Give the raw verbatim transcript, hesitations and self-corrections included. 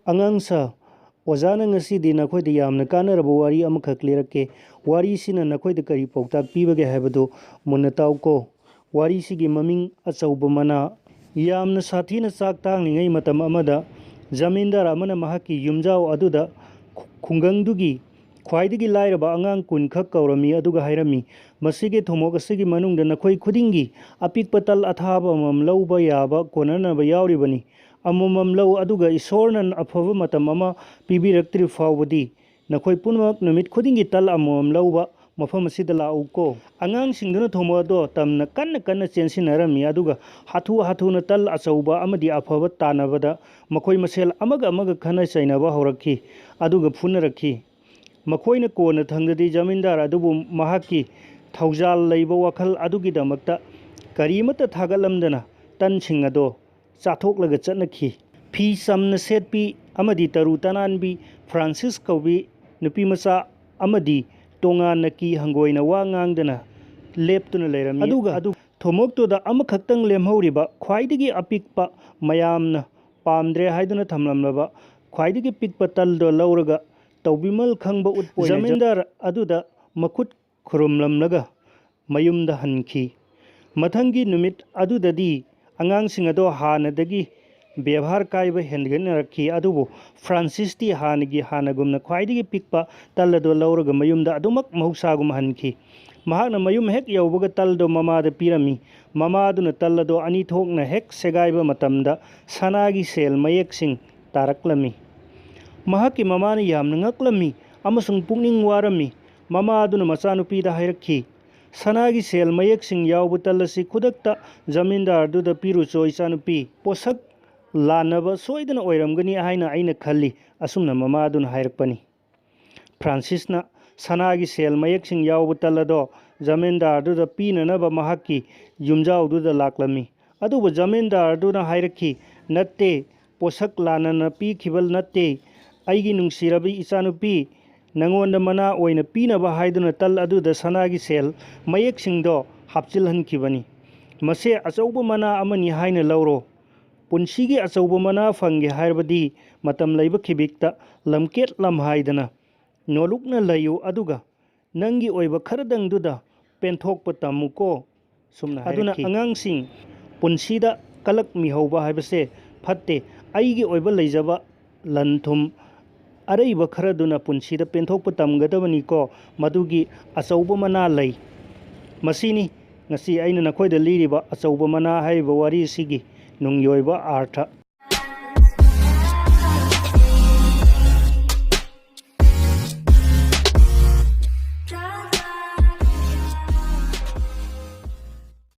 ꯑꯉꯥꯡ ꯁꯥ, ꯑꯣꯖꯥꯅ ꯉꯁꯤꯗꯤ ꯅꯈꯣꯏꯗ ꯌꯥꯝꯅ ꯀꯥꯟꯅꯔꯕ ꯋꯥꯔꯤ ꯑꯃꯈꯛ ꯂꯤꯔꯛꯀꯦ꯫ ꯋꯥꯔꯤꯁꯤꯅ ꯅꯈꯣꯏꯗ ꯀꯔꯤ ꯄꯥꯎꯇꯥꯛ ꯄꯤꯕꯒꯦ ꯍꯥꯏꯕꯗꯨ ꯃꯨꯟꯅ ꯇꯥꯎꯀꯣ꯫ ꯋꯥꯔꯤꯁꯤꯒꯤ ꯃꯃꯤꯡ ꯑꯆꯧꯕ ꯃꯅꯥ꯫ ꯌꯥꯝꯅ ꯁꯥꯊꯤꯅ ꯆꯥꯛ ꯇꯥꯡꯂꯤꯉꯩ ꯃꯇꯝ ꯑꯃꯗ ꯖꯃꯤꯟꯗꯥꯔ ꯑꯃꯅ ꯃꯍꯥꯛꯀꯤ ꯌꯨꯝꯖꯥꯎ ꯑꯗꯨꯗ ꯈꯨ-, ꯈꯨꯡꯒꯪꯗꯨꯒꯤ ꯈ꯭ꯋꯥꯏꯗꯒꯤ ꯂꯥꯏꯔꯕ ꯑꯉꯥꯡ ꯀꯨꯟ ꯈꯛ ꯀꯧꯔꯝꯃꯤ, ꯑꯗꯨꯒ ꯍꯥꯏꯔꯝꯃꯤ, "ꯃꯁꯤꯒꯤ ꯊꯨꯝꯃꯣꯛ ꯑꯁꯤꯒꯤ ꯃꯅꯨꯡꯗ ꯅꯈꯣꯏ ꯈꯨꯗꯤꯡꯒꯤ ꯑꯄꯤꯛꯄ ꯇꯜ ꯑꯊꯥꯕ ꯑꯃꯃꯝ ꯂꯧꯕ ꯌꯥꯕ ꯀꯣꯟꯅꯅꯕ ꯌꯥꯎꯔꯤꯕꯅꯤ꯫ ꯑꯃꯃꯝ ꯂꯧ, ꯑꯗꯨꯒ ꯏꯁꯣꯔꯅ ꯑꯐꯕ ꯃꯇꯝ ꯑꯃ ꯄꯤꯕꯤꯔꯛꯇ꯭ꯔꯤ ꯐꯥꯎꯕꯗꯤ ꯅꯈꯣꯏ ꯄꯨꯝꯅꯃꯛ ꯅꯨꯃꯤꯠ ꯈꯨꯗꯤꯡꯒꯤ ꯇꯜ ꯑꯃꯃꯝ ꯂꯧꯕ ꯃꯐꯝ ꯑꯁꯤꯗ ꯂꯥꯛꯎꯀꯣ꯫" ꯑꯉꯥꯡꯁꯤꯡꯗꯨꯅ ꯊꯨꯝꯃꯣꯛ ꯑꯗꯣ ꯇꯝꯅ ꯀꯟꯅ ꯀꯟꯅ ꯆꯦꯟꯁꯤꯟꯅꯔꯝꯃꯤ, ꯑꯗꯨꯒ ꯍꯥꯊꯨ ꯍꯥꯊꯨꯅ ꯇꯜ ꯑꯆꯧꯕ ꯑꯃꯗꯤ ꯑꯐꯕ ꯇꯥꯟꯅꯕꯗ ꯃꯈꯣꯏ ꯃꯁꯦꯜ ꯑꯃꯒ ꯑꯃꯒ ꯈꯠꯅ ꯆꯩꯅꯕ ꯍꯧꯔꯛꯈꯤ, ꯑꯗꯨꯒ ꯐꯨꯅꯔꯛꯈꯤ꯫ ꯃꯈꯣꯏꯅ ꯀꯣꯟꯅ ꯊꯪꯗꯗꯤ ꯖꯃꯤꯟꯗꯥꯔ ꯑꯗꯨꯕꯨ ꯃꯍꯥꯛꯀꯤ ꯊꯧꯖꯥꯜ ꯂꯩꯕ ꯋꯥꯈꯜ ꯑꯗꯨꯒꯤꯗꯃꯛꯇ ꯀꯔꯤꯃꯠꯇ ꯊꯥꯒꯠꯂꯝꯗꯅ ꯇꯟꯁꯤꯡ ꯑꯗꯣ ꯆꯥꯊꯣꯛꯂꯒ ꯆꯠꯅꯈꯤ꯫ ꯐꯤ ꯆꯝꯅ ꯁꯦꯠꯄꯤ ꯑꯃꯗꯤ ꯇꯔꯨ ꯇꯅꯥꯟꯕꯤ ꯐ꯭ꯔꯥꯟꯁꯤꯁ ꯀꯧꯕꯤ ꯅꯨꯄꯤꯃꯆꯥ ꯑꯃꯗꯤ ꯇꯣꯉꯥꯟꯅ ꯀꯤ ꯍꯪꯒꯣꯏꯅ ꯋꯥ ꯉꯥꯡꯗꯅ ꯂꯦꯞꯇꯨꯅ ꯂꯩꯔꯝꯃꯤ꯫ ꯑꯗꯨꯒ ꯑꯗꯨ ꯊꯨꯝꯃꯣꯛꯇꯨꯗ ꯑꯃꯈꯛꯇꯪ ꯂꯦꯝꯍꯧꯔꯤꯕ ꯈ꯭ꯋꯥꯏꯗꯒꯤ ꯑꯄꯤꯛꯄ, ꯃꯌꯥꯝꯅ ꯄꯥꯝꯗ꯭ꯔꯦ ꯍꯥꯏꯗꯨꯅ ꯊꯝꯂꯝꯂꯕ ꯈ꯭ꯋꯥꯏꯗꯒꯤ ꯄꯤꯛꯄ ꯇꯜꯗꯣ ꯂꯧꯔꯒ ꯇꯧꯕꯤꯃꯜ ꯈꯪꯕ ꯎꯠꯄ ꯑꯣꯏꯅ ꯖꯃꯤꯟꯗꯥꯔ ꯑꯗꯨꯗ ꯃꯈꯨꯠ ꯈꯨꯔꯨꯝꯂꯝꯂꯒ ꯃꯌꯨꯝꯗ ꯍꯟꯈꯤ꯫ ꯃꯊꯪꯒꯤ ꯅꯨꯃꯤꯠ ꯑꯗꯨꯗꯗꯤ ꯑꯉꯥꯡꯁꯤꯡ ꯑꯗꯣ ꯍꯥꯟꯅꯗꯒꯤ ꯕꯦꯕꯥꯔ ꯀꯥꯏꯕ ꯍꯦꯟꯒꯠꯅꯔꯛꯈꯤ, ꯑꯗꯨꯕꯨ ꯐ꯭ꯔꯥꯟꯁꯤꯁꯇꯤ ꯍꯥꯟꯅꯒꯤ ꯍꯥꯟꯅꯒꯨꯝꯅ ꯈ꯭ꯋꯥꯏꯗꯒꯤ ꯄꯤꯛꯄ ꯇꯜ ꯑꯗꯨ ꯂꯧꯔꯒ ꯃꯌꯨꯝꯗ ꯑꯗꯨꯃꯛ ꯃꯍꯧꯁꯥꯒꯨꯝ ꯍꯟꯈꯤ꯫ ꯃꯍꯥꯛꯅ ꯃꯌꯨꯝ ꯍꯦꯛ ꯌꯧꯕꯒ ꯇꯜꯗꯣ ꯃꯃꯥꯗ ꯄꯤꯔꯝꯃꯤ꯫ ꯃꯃꯥꯗꯨꯅ ꯇꯜ ꯑꯗꯣ ꯑꯅꯤ ꯊꯣꯛꯅ ꯍꯦꯛ ꯁꯦꯒꯥꯏꯕ ꯃꯇꯝꯗ ꯁꯅꯥꯒꯤ ꯁꯦꯜ ꯃꯌꯦꯛꯁꯤꯡ ꯇꯥꯔꯛꯂꯝꯃꯤ꯫ ꯃꯍꯥꯛꯀꯤ ꯃꯃꯥꯅ ꯌꯥꯝꯅ ꯉꯛꯂꯝꯃꯤ ꯑꯃꯁꯨꯡ ꯄꯨꯛꯅꯤꯡ ꯋꯥꯔꯝꯃꯤ꯫ ꯃꯃꯥ ꯑꯗꯨꯅ ꯃꯆꯥꯅꯨꯄꯤꯗ ꯍꯥꯏꯔꯛꯈꯤ, "ꯁꯅꯥꯒꯤ ꯁꯦꯜ ꯃꯌꯦꯛꯁꯤꯡ ꯌꯥꯎꯕ ꯇꯜ ꯑꯁꯤ ꯈꯨꯗꯛꯇ ꯖꯃꯤꯟꯗꯥꯔꯗꯨꯗ ꯄꯤꯔꯨꯆꯣ, ꯏꯆꯥꯅꯨꯄꯤ꯫ ꯄꯣꯠꯁꯛ ꯂꯥꯟꯅꯕ ꯁꯣꯏꯗꯅ ꯑꯣꯏꯔꯝꯒꯅꯤ ꯍꯥꯏꯅ ꯑꯩꯅ ꯈꯜꯂꯤ꯫" ꯑꯁꯨꯝꯅ ꯃꯃꯥ ꯑꯗꯨꯅ ꯍꯥꯏꯔꯛꯄꯅꯤ꯫ ꯐ꯭ꯔꯥꯟꯁꯤꯁꯅ ꯁꯅꯥꯒꯤ ꯁꯦꯜ ꯃꯌꯦꯛꯁꯤꯡ ꯌꯥꯎꯕ ꯇꯜ ꯑꯗꯣ ꯖꯃꯤꯟꯗꯥꯔꯗꯨꯗ ꯄꯤꯅꯅꯕ ꯃꯍꯥꯛꯀꯤ ꯌꯨꯝꯖꯥꯎꯗꯨꯗ ꯂꯥꯛꯂꯝꯃꯤ꯫ ꯑꯗꯨꯕꯨ ꯖꯃꯤꯟꯗꯥꯔꯗꯨꯅ ꯍꯥꯏꯔꯛꯈꯤ, "ꯅꯠꯇꯦ, ꯄꯣꯠꯁꯛ ꯂꯥꯟꯅꯅ ꯄꯤꯈꯤꯕ ꯅꯠꯇꯦ꯫ ꯑꯩꯒꯤ ꯅꯨꯡꯁꯤꯔꯕꯤ ꯏꯆꯥꯅꯨꯄꯤ, ꯅꯉꯣꯟꯗ ꯃꯅꯥ ꯑꯣꯏꯅ ꯄꯤꯅꯕ ꯍꯥꯏꯗꯨꯅ ꯇꯜ ꯑꯗꯨꯗ ꯁꯅꯥꯒꯤ ꯁꯦꯜ ꯃꯌꯦꯛꯁꯤꯡꯗꯣ ꯍꯥꯞꯆꯤꯜꯍꯟꯈꯤꯕꯅꯤ꯫ ꯃꯁꯦ ꯑꯆꯧꯕ ꯃꯅꯥ ꯑꯃꯅꯤ ꯍꯥꯏꯅ ꯂꯧꯔꯣ꯫" ꯄꯨꯟꯁꯤꯒꯤ ꯑꯆꯧꯕ ꯃꯅꯥ ꯐꯪꯒꯦ ꯍꯥꯏꯔꯕꯗꯤ ꯃꯇꯝ ꯂꯩꯕ ꯈꯤꯕꯤꯛꯇ ꯂꯝꯀꯦꯠ ꯂꯝꯍꯥꯏꯗꯅ ꯅꯣꯂꯨꯛꯅ ꯂꯩꯌꯨ, ꯑꯗꯨꯒ ꯅꯪꯒꯤ ꯑꯣꯏꯕ ꯈꯔꯗꯪꯗꯨꯗ ꯄꯦꯟꯊꯣꯛꯄ ꯇꯝꯃꯨꯀꯣ꯫ ꯁꯨꯝꯅ ꯑꯗꯨꯅ ꯍꯥꯏꯔꯛꯈꯤ꯫ ꯑꯉꯥꯡꯁꯤꯡ, ꯄꯨꯟꯁꯤꯗ ꯀꯂꯛ ꯃꯤꯍꯧꯕ ꯍꯥꯏꯕꯁꯦ ꯐꯠꯇꯦ꯫ ꯑꯩꯒꯤ ꯑꯣꯏꯕ ꯂꯩꯖꯕ ꯂꯟ ꯊꯨꯝ ꯑꯔꯩꯕ ꯈꯔꯗꯨꯅ ꯄꯨꯟꯁꯤꯗ ꯄꯦꯟꯊꯣꯛꯄ ꯇꯝꯒꯗꯕꯅꯤꯀꯣ꯫ ꯃꯗꯨꯒꯤ ꯑꯆꯧꯕ ꯃꯅꯥ ꯂꯩ꯫ ꯃꯁꯤꯅꯤ ꯉꯁꯤ ꯑꯩꯅ ꯅꯈꯣꯏꯗ ꯂꯤꯔꯤꯕ ꯑꯆꯧꯕ ꯃꯅꯥ ꯍꯥꯏꯔꯤꯕ ꯋꯥꯔꯤꯁꯤꯒꯤ ꯅꯨꯡꯒꯤ ꯑꯣꯏꯕ ꯑꯥꯔꯊ꯫